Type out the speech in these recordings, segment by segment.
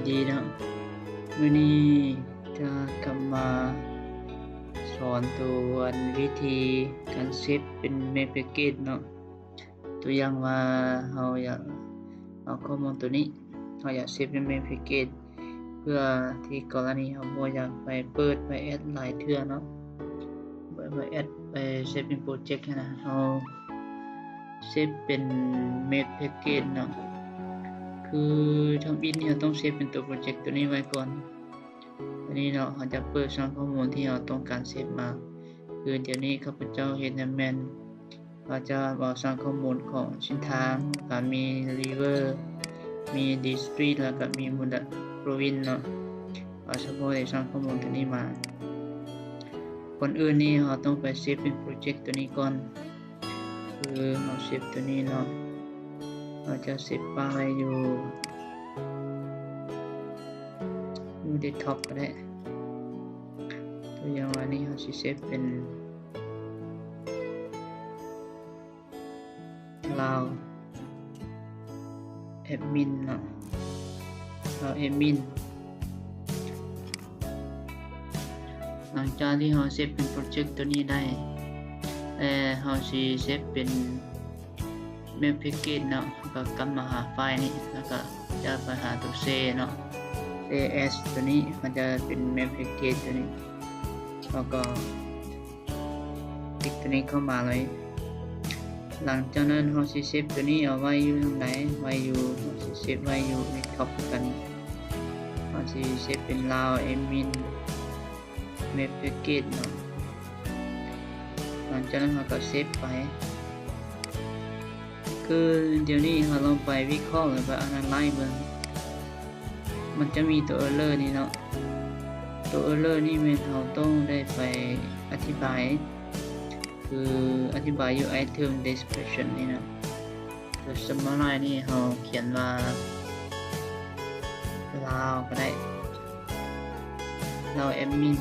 ດີເນາະ ມື້ນີ້ຈະກັບມາສອນໂຕອັນວິທີການເຊບເປັນເມບແພັກເກັດເນາະ. ຕົວຢ່າງວ່າເຮົາຢາກເອົາຂໍ້ມູນໂຕນີ້ ເຮົາຢາກເຊບເປັນເມບແພັກເກັດ ເພື່ອທີ່ກໍລະນີເຮົາບໍ່ຢາກໄປເປີດໄປແອັດຫຼາຍເທື່ອເນາະ ໄປ ໄປແອັດ ໄປເຊບເປັນໂປຣເຈັກຫັ້ນນະ ເຮົາເຊບເປັນເມບແພັກເກັດເນາະ. ຄືທຳອິດນີ້ເຮົາຕ້ອງເຊບເປັນໂຕໂປຣເຈັກໂຕນີ້ໄວ້ກ່ອນ. ອັນນີ້ເນາະ ເຮົາຈະເປີດຊ່ອງຂໍ້ມູນທີ່ເຮົາຕ້ອງການເຊບມາ. ຄືດຽວນີ້ຂ້າພະເຈົ້າເຮັດນັ້ນແມ່ນ ເຮົາຈະເອົາຊ່ອງຂໍ້ມູນຂອງເສັ້ນທາງ ແລ້ວກະມີຣີເວີ ມີດິສຕຣິກ ແລ້ວກະມີມຸນດາ ໂປຣວິນເນາະ ເອົາສະເພາະໃນຊ່ອງຂໍ້ມູນຕົວນີ້ມາ. ກ່ອນອື່ນນີ້ເຮົາຕ້ອງໄປເຊບເປັນໂປຣເຈັກຕົວນີ້ກ່ອນ. ຄືເຮົາເຊບຕົວນີ້ເນາະ ເຮົາຈະເຊບໄຟລ໌ຢູ່ ຢູ່ເດັສທັອບກໍໄດ້. ຕົວຢ່າງວ່ານີ້ເຮົາຊິເຊບເປັນ ລາວແອັດມິນເນາະ ລາວແອັດມິນ. ຫຼັງຈາກທີ່ເຮົາເຊບເປັນໂປຣເຈັກຕົວນີ້ໄດ້ ແລະ ເຮົາຊິເຊບເປັນເມບແພັກເກັດເນາະ ເຮົາກໍກັບມາຫາໄຟລ໌ນີ້ ແລ້ວກໍຈະໄປຫາຕົວເຊບເນາະ ເຊບແອັສຕົວນີ້ ມັນຈະເປັນເມບແພັກເກັດຕົວນີ້ ເຮົາກໍ ຄລິກຕົວນີ້ເຂົ້າມາເລີຍ. ຫຼັງຈາກນັ້ນເຮົາຊິເຊບຕົວນີ້ເອົາໄວ້ຢູ່ທາງໃດ? ໄວ້ຢູ່ ເຮົາຊິເຊບໄວ້ຢູ່ເດັສທັອບຄືກັນ. ເຮົາຊິເຊບເປັນລາວແອັດມິນເມບແພັກເກັດເນາະ. ຫຼັງຈາກນັ້ນເຮົາກໍເຊບໄປ. ຄືດຽວນີ້ເຮົາລອງໄປວິເຄາະ ຫຼືວ່າແອັນາໄລເບິ່ງ ມັນຈະມີຕົວເອີເຣີນີ້ເນາະ. ຕົວເອີເຣີນີ້ແມ່ນເຮົາຕ້ອງໄດ້ໄປອະທິບາຍ ຄືອະທິບາຍຢູ່ໄອເທີມເດສຄຣິບຊັນນີ້ເນາະ. ຕົວຊັມມາໄລນີ້ເຮົາຂຽນວ່າລາວກໍໄດ້ ລາວແອັດມິນ.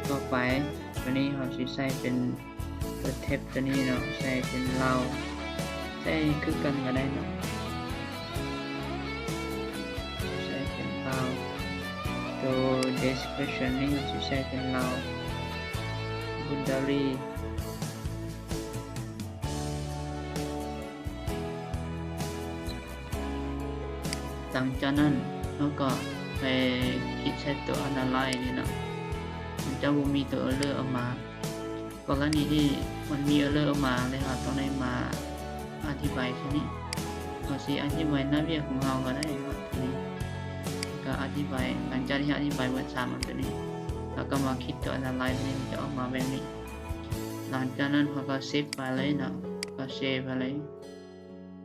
ຕໍ່ໄປ ຕົວນີ້ເຮົາຊິໃສ່ເປັນ ຕົວແທັບຕົວນີ້ເນາະ ໃສ່ເປັນລາວ ໃສ່ຄືກັນກໍໄດ້ເນາະ ໃສ່ເປັນລາວ. ຕົວເດສຄຣິບຊັນນີ້ເຮົາຊິໃສ່ເປັນລາວ ບົນດາຣີ. ຫຼັງຈາກນັ້ນເຮົາກໍໄປຄລິກໃສ່ຕົວແອັນາໄລນີ້ເນາະ ມັນຈະບໍ່ມີຕົວເອີເຣີອອກມາ. ກໍລະນີທີ່ມັນມີເອີເຣີອອກມາ ແລ້ວເຮົາຕ້ອງໄດ້ມາອະທິບາຍເທື່ອນີ້ ເຮົາຊິອະທິບາຍໜ້າວຽກຂອງເຮົາກໍໄດ້ເນາະ ຕົວນີ້ ກໍອະທິບາຍ. ຫຼັງຈາກທີ່ອະທິບາຍເບິດສາມອັນຕົວນີ້ ເຮົາກໍມາຄລິກຕົວແອັນາໄລນີ້ ມັນຈະອອກມາແບບນີ້. ຫຼັງຈາກນັ້ນເຮົາກໍເຊບໄປເລີຍເນາະ ກໍເຊບໄປເລີຍ.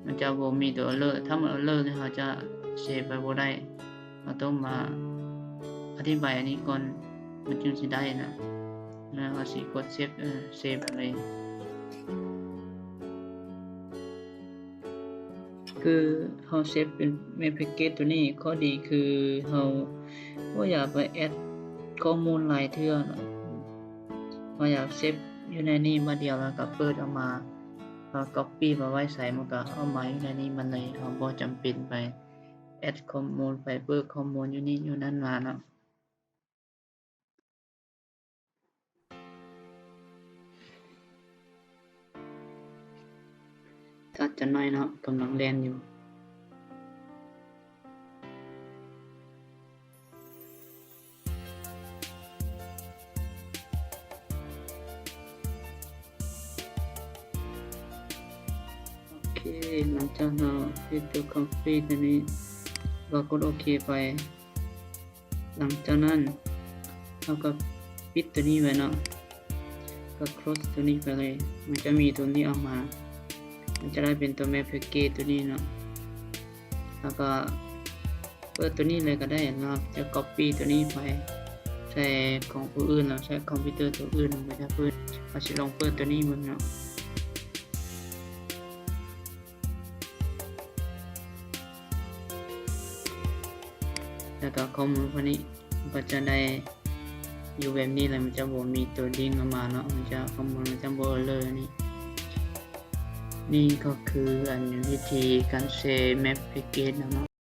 ມັນຈະບໍ່ມີຕົວເອີເຣີ ຖ້າມັນເອີເຣີແລ້ວເຮົາຈະເຊບໄປບໍ່ໄດ້ ເຮົາຕ້ອງມາອະທິບາຍອັນນີ້ກ່ອນ ມັນຈຶ່ງຊິໄດ້ນະ. ແລ້ວເຮົາຊິກົດເຊບ ເອີ ເຊບໄປເລີຍ. ຄືເຮົາເຊບເປັນເມບແພັກເກັດຕົວນີ້ ຂໍ້ດີຄືເຮົາບໍ່ຢາກໄປແອັດຂໍ້ມູນຫຼາຍເທື່ອເນາະ ເຮົາຢາກເຊບຢູ່ໃນນີ້ບາດດຽວ ແລ້ວກໍເປີດອອກມາ ເຮົາກັອບປີ້ມາໄວ້ໃສ ມັນກໍເອົາມາຢູ່ໃນນີ້ໝົດເລີຍ ເຮົາບໍ່ຈຳເປັນໄປແອັດຂໍ້ມູນ ໄປເປີດຂໍ້ມູນຢູ່ນີ້ຢູ່ນັ້ນມາເນາະ. ຖ້າຈະໜ້ອຍເນາະ ກຳລັງແລ່ນຢູ່. ໂອເຄ ຫຼັງຈາກເຮົາເຮັດຕົວຄອມພລີດອັນນີ້ ກໍກົດໂອເຄໄປ. ຫຼັງຈາກນັ້ນ ເຮົາກໍປິດຕົວນີ້ໄວ້ເນາະ ກໍໂຄລສຕົວນີ້ໄປເລີຍ ມັນຈະມີຕົວນີ້ອອກມາ ມັນຈະໄດ້ເປັນຕົວແມບແພັກເກັດຕົວນີ້ເນາະ ແລ້ວກໍເປີດຕົວນີ້ເລີຍກໍໄດ້ ແລ້ວຈະກັອບປີ້ຕົວນີ້ໄປໃສ່ຂອງຜູ້ອື່ນ ແລ້ວໃຊ້ຄອມພິວເຕີຕົວອື່ນໄປທາງພື້ນ. ເຮົາຊິລອງເປີດຕົວນີ້ເບິ່ງເນາະ. ແລ້ວກໍຂໍ້ມູນພວກນີ້ມັນກໍຈະໄດ້ຢູ່ແບບນີ້ແຫຼະ ມັນຈະບໍ່ມີຕົວດິ້ງອອກມາເນາະ ມັນຈະ ຂໍ້ມູນມັນຈະບໍ່ເອີເຣີນີ້. ນີ້ກໍຄືອັນວິທີການແຊແມັບແພັກເກັດເນາະ.